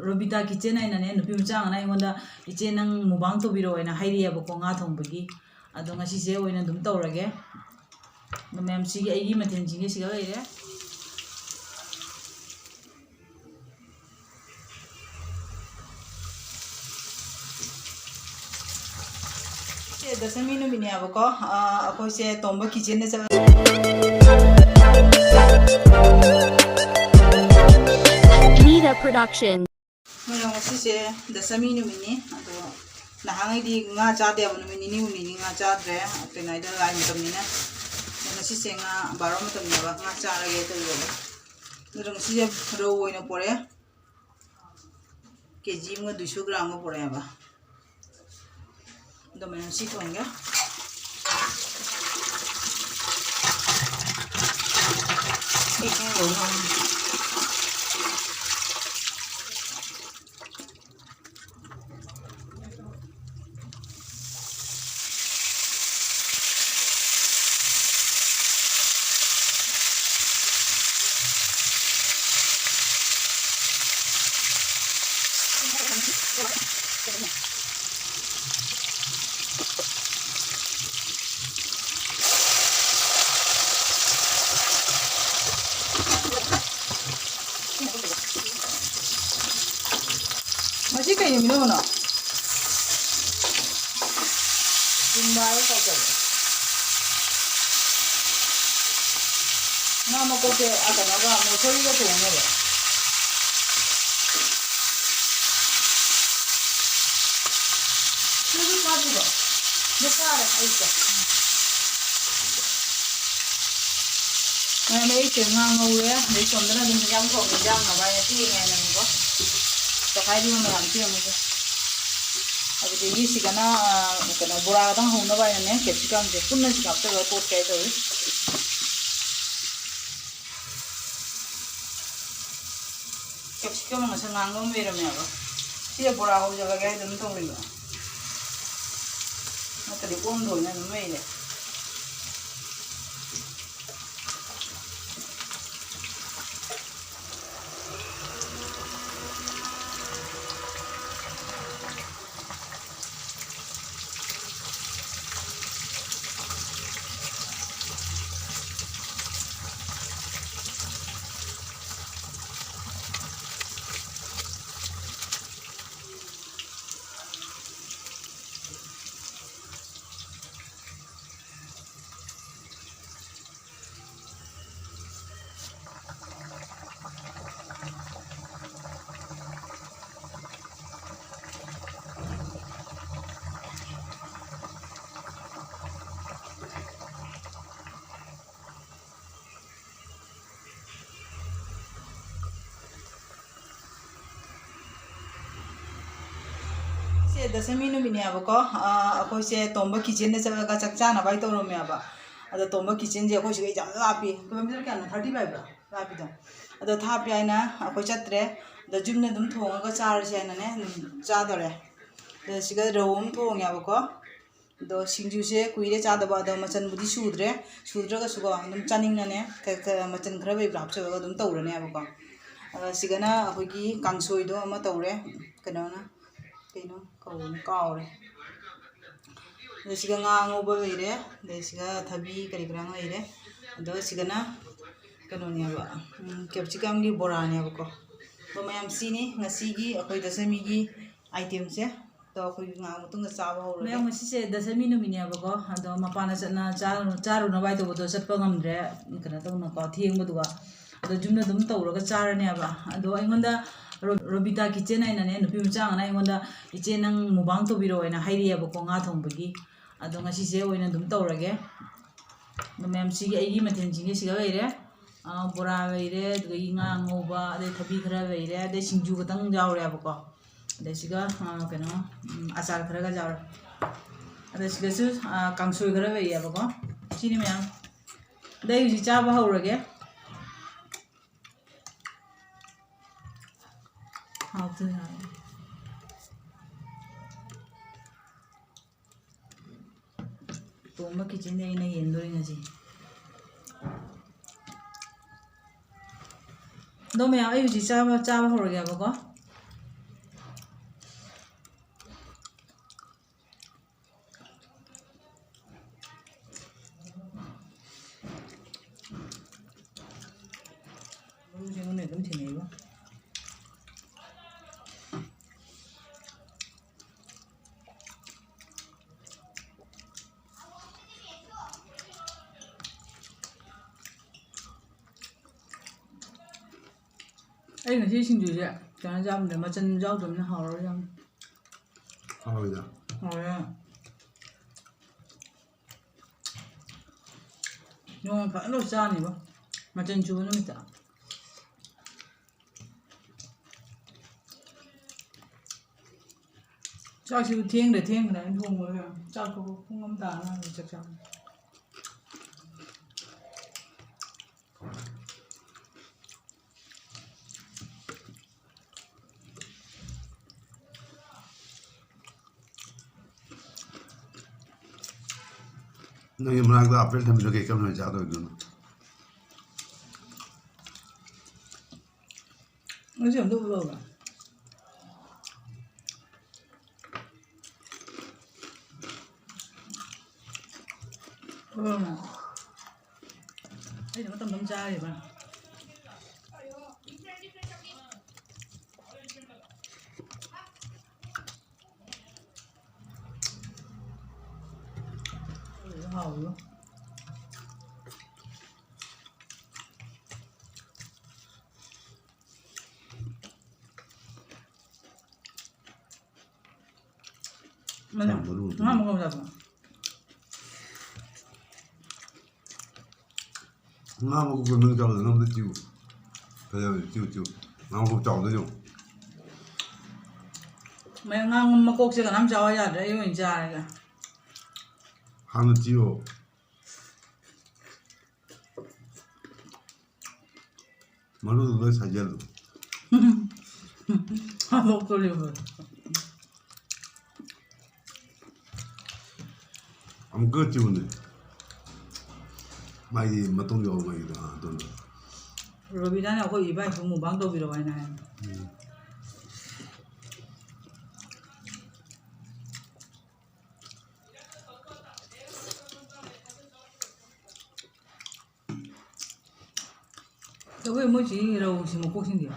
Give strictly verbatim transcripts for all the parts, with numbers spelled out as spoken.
Robita kitchen ꯍꯥꯏꯅꯅꯦ, ꯅꯨꯄꯤ ꯃꯆꯥ ꯑꯃꯅ ꯑꯩꯉꯣꯟꯗ, "ꯏꯆꯦ, ꯅꯪ ꯃꯨꯛꯕꯥꯡ ꯇꯧꯕꯤꯔꯛꯑꯣ" ꯍꯥꯏꯅ ꯍꯥꯏꯔꯛꯑꯦꯕꯀꯣ, ꯉꯥ ꯊꯣꯡꯕꯒꯤ꯫ ꯑꯗꯣ ꯉꯁꯤꯁꯦ ꯑꯣꯏꯅ ꯑꯗꯨꯝ ꯇꯧꯔꯒꯦ꯫ ꯑꯗꯣ ꯃꯌꯥꯝ, ꯁꯤꯒꯤ ꯑꯩꯒꯤ ꯃꯊꯦꯜꯁꯤꯡꯁꯦ ꯁꯤꯒ ꯂꯩꯔꯦ꯫ ꯁꯦ ꯗꯁꯃꯤ ꯅꯨꯃꯤꯠꯅꯦꯕꯀꯣ, ꯑ, ꯑꯩꯈꯣꯏꯁꯦ ꯇꯣꯝꯕ ꯀꯤꯠꯆꯟꯗ ꯆꯠꯂ- Nida Production. ꯃꯣꯏꯅ ꯉꯁꯤꯁꯦ ꯗꯁꯃꯤ ꯅꯨꯃꯤꯠꯅꯤ, ꯑꯗꯣ ꯅꯍꯥꯟꯉꯩꯗꯤ ꯉꯥ ꯆꯥꯗꯦꯕ, ꯅꯨꯃꯤꯠ ꯅꯤꯅꯤ ꯍꯨꯝꯅꯤꯅꯤ ꯉꯥ ꯆꯥꯗ꯭ꯔꯦ, ꯀꯩꯅꯣ ꯍꯥꯏꯗ, ꯂꯥꯏ ꯃꯇꯝꯅꯤꯅ꯫ ꯑꯗꯣ ꯉꯁꯤꯁꯦ ꯉꯥ ꯕꯥꯔꯣ ꯃꯇꯝꯅꯦꯕ, ꯉꯥ ꯆꯥꯔꯒꯦ ꯇꯧꯔꯤꯕ꯫ ꯑꯗꯨꯅ ꯉꯁꯤꯁꯦ ꯔꯧ ꯑꯣꯏꯅ ꯄꯣꯔꯛꯑꯦ, ꯀꯦ ꯖꯤ ꯑꯃꯒ ꯗꯨꯏꯁꯨ ꯒ꯭ꯔꯥꯝꯒ ꯄꯣꯔꯛꯑꯦꯕ꯫ ꯑꯗꯣ ꯃꯌꯥꯝ ꯁꯤ ꯊꯣꯡꯒꯦ꯫ ꯃꯁꯤ ꯀꯩ ꯅꯨꯃꯤꯠꯅꯣ? ꯖꯨꯝꯕꯥꯔꯣ ꯀꯥꯎꯊꯣꯛꯑꯦ꯫ ꯉꯥ ꯃꯀꯣꯛꯁꯦ, ꯑ, ꯀꯩꯅꯣꯒ, ꯃꯣꯁꯣꯔꯤꯒ ꯊꯣꯡꯅꯕ꯫ ꯅꯪꯁꯨ ꯆꯥꯗ꯭ꯔꯤꯕꯣ? ꯑꯗꯨ ꯆꯥꯔꯦ ꯑꯌꯨꯛꯇ꯫ ꯃꯌꯥꯝ ꯑꯌꯨꯛꯇ ꯉꯥ ꯉꯧꯔꯦ, ꯑꯗꯩ ꯁꯣꯝꯗꯅ ꯑꯗꯨꯝ ꯍꯤꯟꯖꯥꯡ ꯊꯣꯡꯉꯦ, ꯍꯤꯟꯖꯥꯡ ꯉꯥ ꯉꯁꯤ ꯌꯦꯡꯉꯦ ꯍꯥꯏꯅꯀꯣ꯫ ꯇꯧꯈꯥꯏꯔꯤꯕ ꯃꯌꯥꯝꯁꯦ ꯌꯦꯡꯉꯨꯁꯦ꯫ ꯑꯗꯨꯗꯒꯤ ꯁꯤꯗꯅ, ꯑ, ꯀꯩꯅꯣ, ꯕꯣꯔꯥ ꯈꯛꯇꯪ ꯍꯧꯅꯕ ꯍꯥꯏꯅꯅꯦ, ꯀꯦꯞꯁꯤꯀꯝꯁꯦ ꯄꯨꯟꯅ ꯁꯤꯒ ꯍꯥꯞꯆꯜꯂꯒ ꯇꯣꯠꯀꯦ ꯇꯧꯔꯤ꯫ ꯀꯦꯞꯁꯤꯀꯝ ꯉꯁꯥꯏ ꯉꯥꯡꯕ ꯑꯃ ꯂꯩꯔꯝꯃꯦꯕ꯫ ꯁꯤꯗ ꯕꯣꯔꯥ ꯍꯧꯖꯤꯜꯂꯒꯦ ꯍꯥꯏꯗꯅ ꯇꯧꯔꯤꯕ꯫ ꯅꯠꯇ꯭ꯔꯗꯤ ꯑꯣꯟꯗꯣꯏꯅ ꯑꯗꯨꯝ ꯂꯩꯔꯦ꯫ ꯗꯁꯃꯤ ꯅꯨꯃꯤꯠꯅꯦꯕꯀꯣ꯫ ꯑ, ꯑꯩꯈꯣꯏꯁꯦ ꯇꯣꯝꯕ ꯀꯤꯆꯟꯗ ꯆꯠꯂꯒ ꯆꯥꯛ ꯆꯥꯅꯕ ꯍꯥꯏ ꯇꯧꯔꯝꯃꯦꯕ꯫ ꯑꯗꯣ ꯇꯣꯝꯕ ꯀꯤꯆꯟꯁꯦ ꯑꯩꯈꯣꯏ ꯁꯤꯒ ꯌꯥꯝ ꯂꯥꯞꯄꯤ꯫ ꯀꯤꯂꯣꯃꯤꯇꯔ ꯀꯌꯥꯅꯣ? ꯊꯥꯔꯇꯤ ꯐꯥꯏꯚꯔꯣ? ꯂꯥꯞꯄꯤꯗꯣ꯫ ꯑꯗꯣ ꯊꯥꯞꯄꯤ ꯍꯥꯏꯅ ꯑꯩꯈꯣꯏ ꯆꯠꯇ꯭ꯔꯦ꯫ ꯑꯗꯣ ꯌꯨꯝꯗ ꯑꯗꯨꯝ ꯊꯣꯡꯉꯒ ꯆꯥꯔꯁꯦ ꯍꯥꯏꯅꯅꯦ ꯑꯗꯨꯝ ꯆꯥꯗꯣꯔꯦ꯫ ꯑꯗꯣ ꯁꯤꯒ ꯔꯧ ꯑꯃ ꯊꯣꯡꯉꯦꯕꯀꯣ꯫ ꯑꯗꯣ ꯁꯤꯡꯖꯨꯁꯦ ꯀꯨꯏꯔꯦ ꯆꯥꯗꯕ, ꯑꯗꯣ ꯃꯆꯟꯕꯨꯗꯤ ꯁꯨꯗ꯭ꯔꯦ꯫ ꯁꯨꯗ꯭ꯔꯒꯁꯨꯀꯣ ꯑꯗꯨꯝ ꯆꯥꯅꯤꯡꯉꯅꯦ ꯈ-, ꯈ-, ꯃꯆꯟ ꯈꯔ ꯂꯩꯕ ꯍꯥꯞꯆꯜꯂꯒ ꯑꯗꯨꯝ ꯇꯧꯔꯅꯦꯕꯀꯣ꯫ ꯑꯗꯣ ꯁꯤꯒꯅ ꯑꯩꯈꯣꯏꯒꯤ ꯀꯥꯡꯁꯣꯏꯗꯣ ꯑꯃ ꯇꯧꯔꯦ꯫ ꯀꯩꯅꯣꯅ, ꯀꯩꯅꯣ ꯀꯧꯕꯅꯣ ꯀꯥꯎꯔꯦ꯫ ꯑꯗꯣ ꯁꯤꯒ ꯉꯥ ꯑꯉꯧꯕ ꯂꯩꯔꯦ, ꯑꯗꯩ ꯁꯤꯒ ꯊꯕꯤ ꯀꯔꯤ ꯀꯔꯥ ꯂꯩꯔꯦ꯫ ꯑꯗꯣ ꯁꯤꯒꯅ ꯀꯩꯅꯣꯅꯦꯕ, ꯎꯝ, ꯀꯦꯞꯁꯤꯀꯝꯒꯤ ꯕꯣꯔꯥꯅꯦꯕꯀꯣ꯫ ꯑꯗꯣ ꯃꯌꯥꯝ ꯁꯤꯅꯤ ꯉꯁꯤꯒꯤ ꯑꯩꯈꯣꯏ ꯗꯁꯃꯤꯒꯤ itemꯁꯦ꯫ ꯑꯗꯣ ꯑꯩꯈꯣꯏ ꯉꯥꯏꯍꯥꯛ ꯃꯇꯨꯡꯗ ꯆꯥꯕ ꯍꯧꯔꯒꯦ꯫ ꯃꯌꯥꯝ ꯉꯁꯤꯁꯦ ꯗꯁꯃꯤ ꯅꯨꯃꯤꯠꯅꯦꯕꯀꯣ, ꯑꯗꯣ ꯃꯄꯥꯟꯗ ꯆꯠꯅ ꯆꯥꯔꯨ-, ꯆꯥꯔꯨꯅꯕ ꯍꯥꯏ ꯇꯧꯕꯗꯣ ꯆꯠꯄ ꯉꯝꯗ꯭ꯔꯦ, ꯀꯩꯅꯣ ꯇꯧꯅꯀꯣ, ꯊꯦꯡꯕꯗꯨꯒ꯫ ꯑꯗꯣ ꯌꯨꯝꯗ ꯑꯗꯨꯝ ꯇꯧꯔꯒ ꯆꯥꯔꯅꯦꯕ꯫ ꯑꯗꯣ ꯑꯩꯉꯣꯟꯗ ꯔꯣ-, ꯔꯣꯕꯤꯇꯥ ꯀꯤꯆꯟ ꯍꯥꯏꯅꯅꯦ, ꯅꯨꯄꯤ ꯃꯆꯥ ꯑꯃꯅ ꯑꯩꯉꯣꯟꯗ, "ꯏꯆꯦ, ꯅꯪ ꯃꯨꯛꯕꯥꯡ ꯇꯧꯕꯤꯔꯛꯑꯣ" ꯍꯥꯏꯅ ꯍꯥꯏꯔꯛꯑꯦꯕꯀꯣ, ꯉꯥ ꯊꯣꯡꯕꯒꯤ꯫ ꯑꯗꯣ ꯉꯁꯤꯁꯦ ꯑꯣꯏꯅ ꯑꯗꯨꯝ ꯇꯧꯔꯒꯦ꯫ ꯑꯗꯣ ꯃꯌꯥꯝ ꯁꯤꯒꯤ ꯑꯩꯒꯤ ꯃꯊꯦꯜꯁꯤꯡꯁꯦ ꯁꯤꯒ ꯂꯩꯔꯦ꯫ ꯑ, ꯕꯣꯔꯥ ꯂꯩꯔꯦ, ꯑꯗꯨꯗꯒꯤ ꯉꯥ ꯑꯉꯧꯕ, ꯑꯗꯩ ꯊꯕꯤ ꯈꯔ ꯂꯩꯔꯦ, ꯑꯗꯩ ꯁꯤꯡꯖꯨ ꯈꯛꯇꯪ ꯌꯥꯎꯔꯦꯕꯀꯣ꯫ ꯑꯗꯩ ꯁꯤꯒ, ꯑ, ꯀꯩꯅꯣ, ꯎꯝ, ꯑꯆꯥꯔ ꯈꯔꯒ ꯌꯥꯎꯔꯦ꯫ ꯑꯗꯩ ꯁꯤꯗꯁꯨ, ꯑ, ꯀꯥꯡꯁꯣꯏ ꯈꯔ ꯂꯩꯌꯦꯕꯀꯣ꯫ ꯁꯤꯅꯤ ꯃꯌꯥꯝ꯫ ꯑꯗꯩ ꯍꯧꯖꯤꯛ ꯆꯥꯕ ꯍꯧꯔꯒꯦ꯫ ꯍꯥꯎꯇꯦ, ꯍꯥꯎꯇꯦ꯫ ꯇꯣꯝꯕ ꯀꯤꯆꯟꯗ ꯑꯩꯅ ꯌꯦꯟꯗꯣꯔꯤ ꯉꯁꯤ꯫ ꯑꯗꯣ ꯃꯌꯥꯝ, ꯑꯩ ꯍꯧꯖꯤꯛ ꯆꯥꯕ, ꯆꯥꯕ ꯍꯧꯔꯒꯦꯕꯀꯣ꯫ ꯃꯔꯨꯁꯦ ꯑꯩꯉꯣꯟꯗ ꯑꯗꯨꯝ ꯊꯦꯡꯅꯩꯕꯣ꯫ ꯑꯩ ꯉꯁꯤ ꯁꯤꯡꯖꯨꯁꯦ ꯀꯩꯅꯣ ꯌꯥꯎꯗ꯭ꯔꯦ, ꯃꯆꯜ ꯌꯥꯎꯗꯕꯅꯤꯅ ꯍꯥꯎꯔꯣꯏ ꯌꯥꯝ꯫ ꯍꯥꯎꯔꯣꯏꯗ꯫ ꯍꯥꯎꯔꯦ꯫ ꯅꯣꯡꯃ ꯐꯖꯅ ꯆꯥꯅꯤꯕꯣ, ꯃꯆꯜ ꯁꯨꯕ ꯅꯨꯃꯤꯠꯇ꯫ ꯆꯥꯛꯁꯤꯕꯨ ꯊꯦꯡꯗ ꯊꯦꯡꯈ꯭ꯔꯦ ꯑꯩꯅ ꯊꯣꯡꯕꯗ꯫ ꯆꯥꯛ ꯊꯣꯡꯕ ꯄꯨꯡ ꯑꯃ ꯇꯥꯔ ꯃꯥꯜꯂꯦ ꯆꯥꯛ ꯆꯥꯕ꯫ ꯅꯪꯒꯤ ꯃꯅꯥꯛꯇ ꯑꯄꯦꯜ ꯊꯝꯕꯤꯗꯣ ꯀꯩ ꯀꯔꯝꯅ ꯆꯥꯗꯣꯏꯅꯣ? ꯉꯁꯤ ꯑꯝꯇ ꯎꯠꯂꯛꯎꯕ꯫ ꯎꯝ꯫ ꯑꯩꯅ ꯃꯇꯝ ꯑꯗꯨꯝ ꯆꯥꯔꯤꯕ꯫ ꯍꯥꯎꯏꯕꯣ꯫ ꯃꯅꯦ, ꯁꯥ ꯃꯔꯨ ꯑꯗꯨ ꯉꯥ ꯃꯀꯣꯛ ꯆꯥꯕ꯭ꯔꯣ? ꯉꯥ ꯃꯀꯣꯛꯇꯣ ꯅꯪ ꯆꯥꯕꯗ ꯅꯪ ꯑꯝꯇ ꯆꯤꯛꯎ꯫ ꯐꯖꯕꯅꯦ, ꯆꯤꯛꯎ, ꯆꯤꯛꯎ꯫ ꯉꯥ ꯃꯀꯣꯛ ꯆꯥꯎꯕꯗꯣ ꯌꯦꯡꯉꯨ꯫ ꯃ-, ꯉꯥ ꯃꯀꯣꯛꯁꯦ ꯀꯅꯥꯝ ꯆꯥꯎ ꯌꯥꯗ꯭ꯔꯦ, ꯑꯩ ꯑꯣꯏꯅ ꯆꯥꯔꯒꯦ꯫ ꯍꯥꯟꯅ ꯆꯤꯛꯑꯣ꯫ ꯃꯔꯨꯗꯨ ꯂꯣꯏ ꯁꯥꯏꯖꯜꯂꯨ꯫ ꯍꯥꯠꯇꯣꯛꯇꯣꯔꯤꯕ꯫ ꯑꯃꯨꯛꯀ ꯆꯤꯛꯎꯅꯦ꯫ ꯃꯥꯒꯤ ꯃꯇꯣꯡ ꯌꯥꯎꯕ ꯃꯥꯒꯤꯗꯣ, ꯑꯥ, ꯑꯗꯨꯅ꯫ ꯔꯣꯕꯤꯅꯥꯅ ꯑꯩꯈꯣꯏ ꯏꯕꯥꯏꯁꯨ mukbang ꯇꯧꯕꯤꯔꯛꯑꯣ ꯍꯥꯏꯅ ꯍꯥꯏ꯫ ꯎꯝ꯫ ꯇꯧꯋꯦ, ꯃꯣꯏ ꯆꯦꯒꯤ ꯔꯧꯁꯤ ꯃꯀꯣꯛꯁꯤꯡꯁꯦ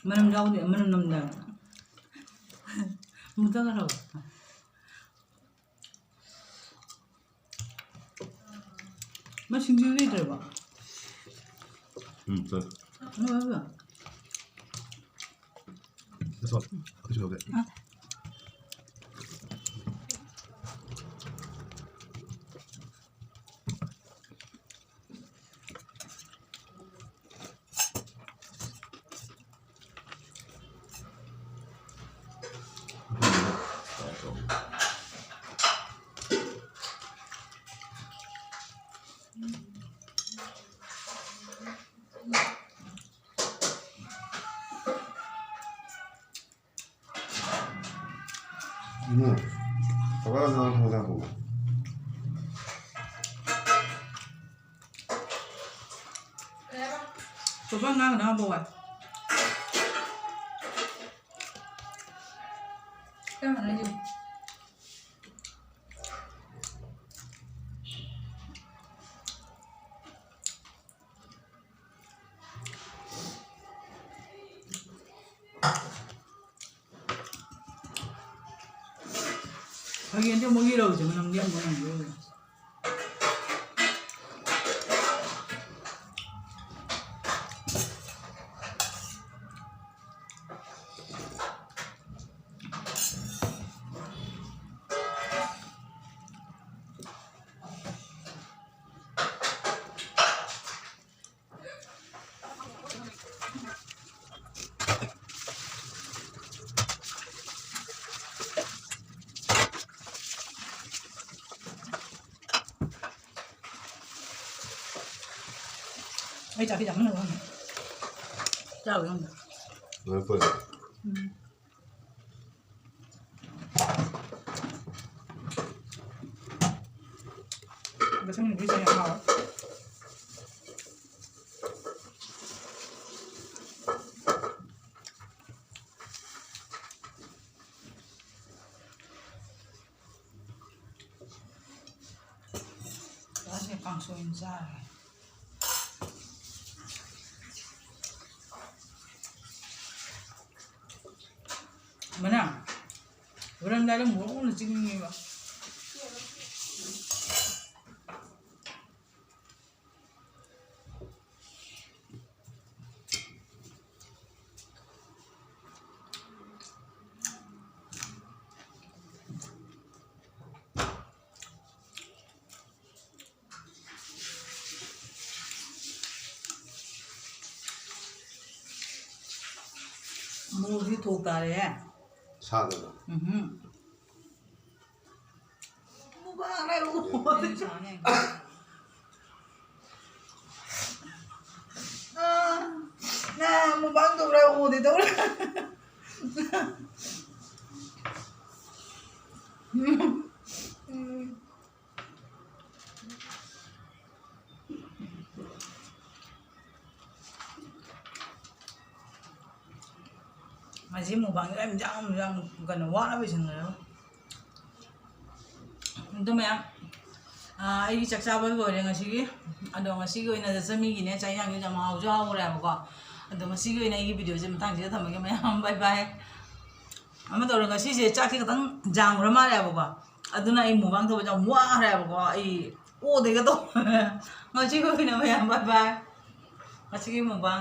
ꯃꯅꯝ ꯌꯥꯎꯗꯦ, ꯃꯅꯝ ꯅꯝꯗꯦ꯫ ꯃꯨꯊꯠꯈ꯭ꯔꯕ? ꯃꯥ ꯁꯤꯡꯖꯨ ꯂꯩꯇ꯭ꯔꯕꯣ? ꯎꯝ, ꯆꯠ꯫ ꯎꯝ, ꯎꯝ꯫ ꯁꯣ, ꯑꯗꯨꯁꯨ ꯂꯧꯒꯦ꯫ ꯑ꯫ ꯎꯝ꯫ ꯀꯃꯥꯏꯅ ꯉꯥꯡ ꯊꯣꯡ ꯂꯥꯛꯄꯅꯣ? ꯁꯣꯁꯣ ꯉꯥꯡ ꯅ ꯕꯣ ꯋꯥ꯫ ꯀꯩ ꯍꯥꯏꯅꯣ? ꯍꯌꯦꯡꯗꯤ ꯑꯃꯨꯛ ꯏꯔꯧꯁꯦ ꯃꯅꯝ ꯂꯦꯡꯕ ꯉꯝꯗꯣꯏꯅꯦ꯫ ꯑꯩ ꯆꯥꯛꯁꯤ ꯆꯥꯃꯟꯅꯕ ꯈꯪꯗꯦ꯫ ꯆꯥꯕ ꯉꯝꯗꯦ꯫ ꯂꯣꯏ ꯄꯨꯜꯂꯦ꯫ ꯎꯝ꯫ ꯕꯦꯁꯣꯟꯒꯤꯁꯦ ꯌꯥꯝ ꯍꯥꯎꯋꯦ꯫ ꯉꯁꯤ ꯀꯥꯡꯁꯣꯏ ꯑꯣꯏꯅ ꯆꯥꯔꯒꯦ꯫ ꯃꯅꯥ, ꯍꯣꯔꯦꯟꯗꯥꯏꯗ ꯃꯣꯔꯣꯛ ꯑꯃ ꯆꯤꯅꯤꯡꯉꯦꯕ꯫ ꯃꯣꯔꯣꯛꯁꯤ ꯊꯣꯛ ꯇꯥꯔꯦ꯫ ꯁꯥꯗꯅ꯫ ꯎꯝꯍꯨꯝ꯫ ꯃꯨꯛꯕꯥꯡ ꯍꯥꯏꯔꯛꯑꯣ꯫ ꯑꯥ, ꯅꯪ ꯃꯨꯛꯕꯥꯡ ꯇꯧꯕ꯭ꯔꯥ? ꯎꯗꯦ ꯇꯧꯔꯦ꯫ ꯃꯁꯤ mukbang ꯌꯥꯝ, ꯌꯥꯝ, ꯌꯥꯝ ꯀꯩꯅꯣ ꯋꯥꯅ ꯂꯣꯏꯁꯤꯟꯈ꯭ꯔꯦꯕ꯫ ꯑꯗꯨ ꯃꯌꯥꯝ, ꯑꯥ, ꯑꯩꯒꯤ ꯆꯥꯛ ꯆꯥꯕ ꯂꯣꯏꯔꯦ ꯉꯁꯤꯒꯤ꯫ ꯑꯗꯣ ꯉꯁꯤꯒꯤ ꯑꯣꯏꯅ ꯆꯥꯛꯆꯥꯃꯤꯒꯤꯅꯦ ꯆꯥꯛ ꯏꯟꯁꯥꯡꯁꯦ ꯌꯥꯝ ꯍꯥꯎꯁꯨ ꯍꯥꯎꯈ꯭ꯔꯦꯕꯀꯣ꯫ ꯑꯗꯣ ꯉꯁꯤꯒꯤ ꯑꯣꯏꯅ ꯑꯩꯒꯤ videoꯁꯦ ꯃꯇꯥꯡꯁꯤꯗ ꯊꯝꯃꯒꯦ ꯃꯌꯥꯝ꯫ Bye bye꯫ ꯑꯃ ꯇꯧꯔꯦ, ꯉꯁꯤꯁꯦ ꯆꯥꯛꯁꯦ ꯈꯤꯇꯪ ꯌꯥꯝꯈ꯭ꯔ ꯃꯥꯜꯂꯦꯕꯀꯣ꯫ ꯑꯗꯨꯅ ꯑꯩ mukbang ꯇꯧꯕꯁꯦ ꯌꯥꯝ ꯋꯥꯈ꯭ꯔꯦꯕꯀꯣ꯫ ꯑꯩ ꯑꯣꯗꯣꯏꯒ ꯇꯧ꯫ ꯉꯁꯤꯒꯤ ꯑꯣꯏꯅ ꯃꯌꯥꯝ bye bye꯫ ꯉꯁꯤꯒꯤ mukbang꯫